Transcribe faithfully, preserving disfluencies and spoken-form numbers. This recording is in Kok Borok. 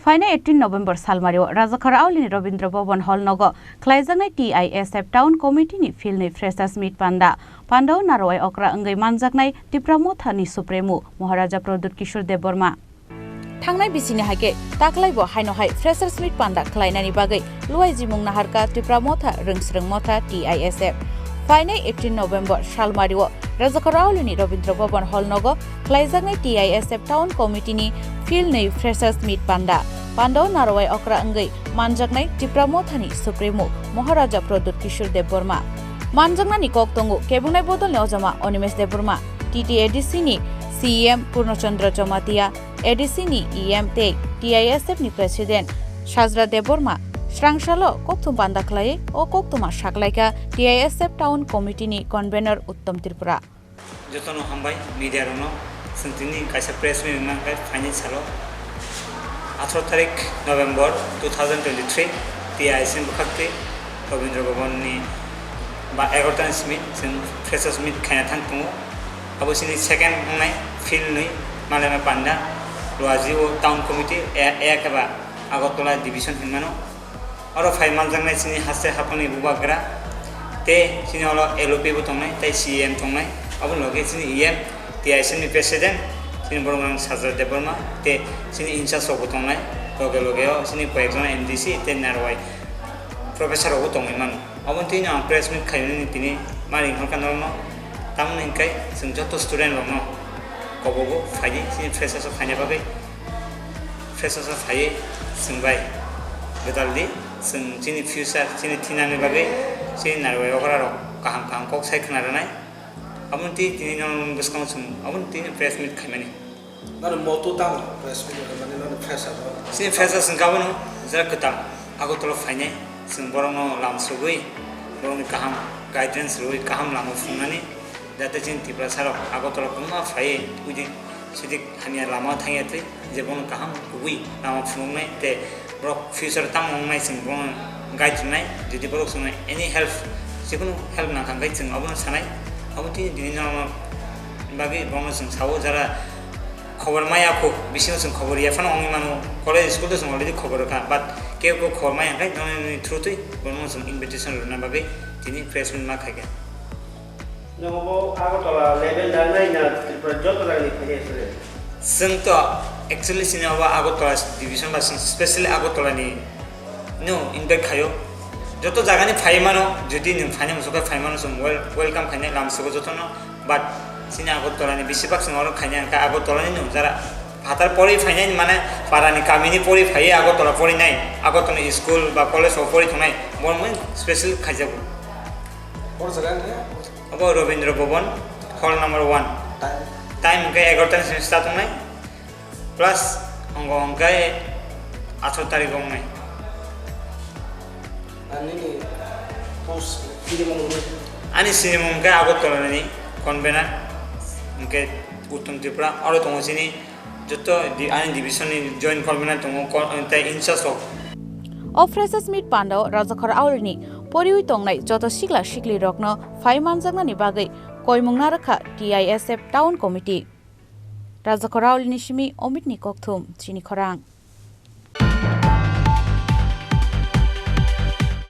Phainai eighteen November salmario Rajakhor Aulini Rabindra Bhavan Hall nogo khlaijaknai T I S F Town Committee ni field ni Freshers Meet panda. Pandao narwai okra wngwi manjaknai Tipra Motha ni Supremo Maharaja Pradyut Kishore Debbarma. Thangnai bisini hai khe taklai bo haino hai Freshers Meet panda khlainani bagwi luai jimung naharkha Tipra Motha Rwngsrwng Motha T I S F. Phainai eighteen November salmario Rajakhor Aulini Rabindra Bhavan Hall nogo khlaijaknai T I S F Town Committee ni field ni Freshers Meet panda. Pandao narwai okra wngwi manjaknai Tipra Motha ni Supremo Maharaja Pradyut Kishore Debbarma. Manjaknani kok tongo kebungnai bodolni ojama Animesh Debbarma, T T A D C ni C E M Purno Chandra Jamatia, A D C ni E M tei T I S F ni President Sajra Debbarma. Srangsalo kokthum panda khlaiwi o koktuma saklaikha T I S F Town Committee ni Convener Uttom Tripura. Jotono hambai media rokno, chwng tini kaisa press meet wngna khe phainai salo atharo tarik November two thousand twenty-three T I S F ni bwkhaktwi Rabindra Bhavan ni ba egarota ni simi chwng Freshers Meet khaina thang tongo. Abo chini second wngnai field ni Malema Panda, Luaji o Town Committee, e, e khe ba Agartala Division hinmano. Oro phai manjaknai chini haste haphangni bubagra tei chini oro L O P bo tongnai tei C E M tongnai, abo loge chini E M, T I S F ni President, chini borok rang Sajra Debbarma tei chini in charge rok bo tongnai, loge loge o chini koyekjon M D C tei narwai professor rok bo tongwi mano. Obo twi no ang press meet khaimani tini mari hwnka norokno, tamoni hwnkhai chwng joto student rokno kobogo phaidi chini freshers o phaina bagwi. Freshers o phaiwi chwng bai gwdal di, chwng chini future, chini thinani bagwi chini narwai okra rok kaham kaham kok sai khna rwnai. Aboni twi tini no bwskango chwng aboni twi no press meet khaimani. Nani moto tamo press meet khaimani nani fresher rok? Chini freshers wngkha abono jera kwtal Agartala phainai, chwng borokno lam sugwi, borokni kaham guidance rwui kaham lama phunuknani. Jate chini Tiprasa rok Agartala kwbangma phaiwi uidik suidik hamya lama thangya twi, je bono kaham kubui lama phunuknai tei borok future tamo wngnai chwng bono guide rwnai, jodi borok chwngno any help, jikunu help nangkha hwnkhe chwng abono sanai. Abo tini tini no bagwi bono chwng sao jara khobor maya kho, bisingo chwng khobor ya phano wngwi mano, college school to chwng already khobor rwkha, but kebo khobor maya hwnkhe nini through twi bono chwng invitation rwna bagwi tini press meet ma khaikha. Nogo bo Agartala level nangnai na Tripura joto jagani phaiya sile? Chwng to actually chini obo Agartala division ba chwng specially Agartala ni no invite khaio. Joto jagani phai mano, jodi nwng phaina muchukha phai mano chwng wel-, welcome khainai lam sugo jotono. But chini Agartala ni besibak chwng oro khainai hwnkha Agartala ni no jara phatar pori phainai mane para ni kami ni pori phaiwi Agartala pori nai, Agartala ni school ba college o pori thongnai, borok special khaijago. Hor jaga wngkha? Abo Rabindra Bhavan, hall number one. Time? Time hwnkhe egarota ni simi start wngnai, plus ongo hwnkhe atharo tarik wngnai. Ani ni post, sinimung ni? Ani sinimung hwnkhe Agartala ni convener, hwnkhe Uttom Tripura, oro tongo chini joto di-, ani division ni joint convener tongo, ko-, tei in charge rok. O freshers meet pandao Rajakhor Aulini poriwi tongnai joto sikla sikli rokno phai manjaknani bagwi koimung narwkha T I S F Town Committee. Rajakhor Aulini simi Omitni Kokthum, chini khorang.